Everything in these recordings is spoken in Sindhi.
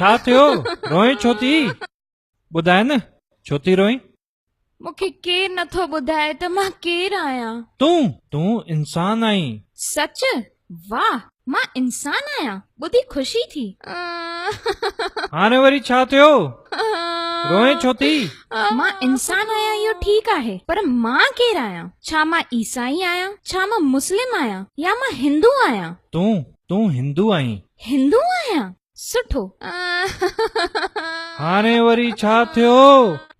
ڇا ٿيو؟ روئين ڇو ٿي؟ ٻڌاء نه، ڇو ٿي روئين؟ مون کي ڪير نٿو ٻڌائي ته مان ڪير آهيان؟ تون، تون انسان آهين. سچ؟ واهه، مان انسان آهيان، ٻڌي خوشي ٿي. هاڻي وري ڇا ٿيو؟ روئين ڇو ٿي؟ مان انسان آهيان اهو ٺيڪ آهي، پر مان ڪير آهيان؟ ڇا مان عيسائي آهيان؟ ڇا مان مسلم آهيان؟ يا مان هندو آهيان؟ تون، تون هندو آهين. هندو آهيان؟ سٺو. هاڻي وري ڇا ٿيو؟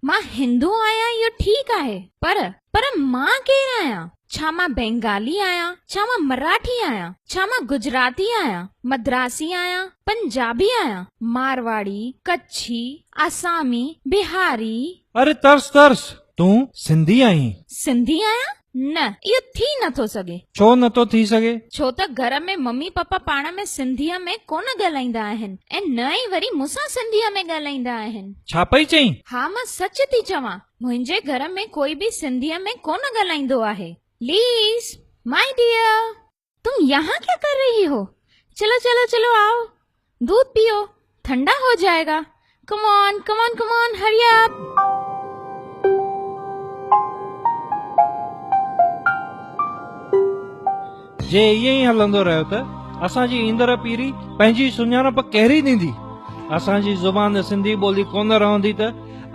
مان هندو آهيان اهو ٺيڪ آهي پر پر مان ڪير آهيان؟ ڇا مان بينگالي آهيان؟ ڇا مان مراٺي آهيان؟ ڇا مان گجراتي آهيان؟ مدراسي آهيان؟ پنجابي آهيان؟ مارواڙي، ڪڇي، آسامي، بهاري؟ اري ترس ترس تون سنڌي آهين. سنڌي آهيان؟ نه اهو ٿي نه ٿو سگهي. ڇو نه ٿو ٿي سگهي؟ ڇو ته گهر ۾ ممي پپا پاڻ ۾ سنڌيء ۾ ڪونه ڳالهائيندا آهن ۽ نه ئي وري مون سان سنڌيء ۾ ڳالهائيندا آهن. ڇا پئي چئين؟ ها مان سچ ٿي چوان. منهنجي گهر ۾ ڪوئي به سنڌيء ۾ ڪونه ڳالهائيندو آهي. Lease, my dear! تم يهان ڪيا ڪر رهي هو؟ چلو چلو چلو آئو دودھ پيو ٺنڊا هو جائي گا come on come on come on hurry up. جي ائين ئي هلندو رهيو ته اسان جي ايندڙ پيڙهي پنهنجي سڃاڻپ ڪهڙي ڏيندي؟ اسان جي زبان سنڌي ٻولي ڪونه رهندي ته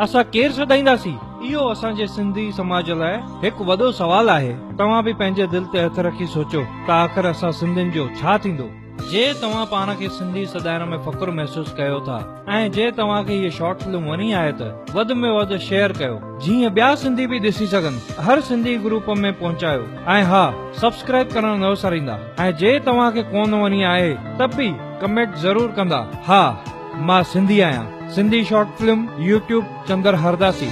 اسان ڪير سڏائينداسين؟ اهو اسان جي سنڌي سماج لاء هڪ وڏو سوال آهي. توهان به پنهنجي دل تي هٿ رکي سوچيو ته آخر اسان سنڌين جو ڇا ٿيندو؟ جي توهان پاڻ کي سنڌي سڏائڻ ۾ فخر محسوس ڪيو ٿا ۽ جي توهان کي هيء شارٽ فلم وڻي آهي ته وڌ ۾ وڌ شيئر ڪيو جيئن ٻيا سنڌي به ڏسي سگهن هر سنڌي گروپ ۾ پهچايو ۽ ها سبسڪرائب ڪرڻ نه وساريندا ۽ جي توهان کي ڪونه وڻي آهي ته به ڪمينٽ ضرور ڪندا ها مان سنڌي آهيان Sindhi short film YouTube Chandar Hardasi.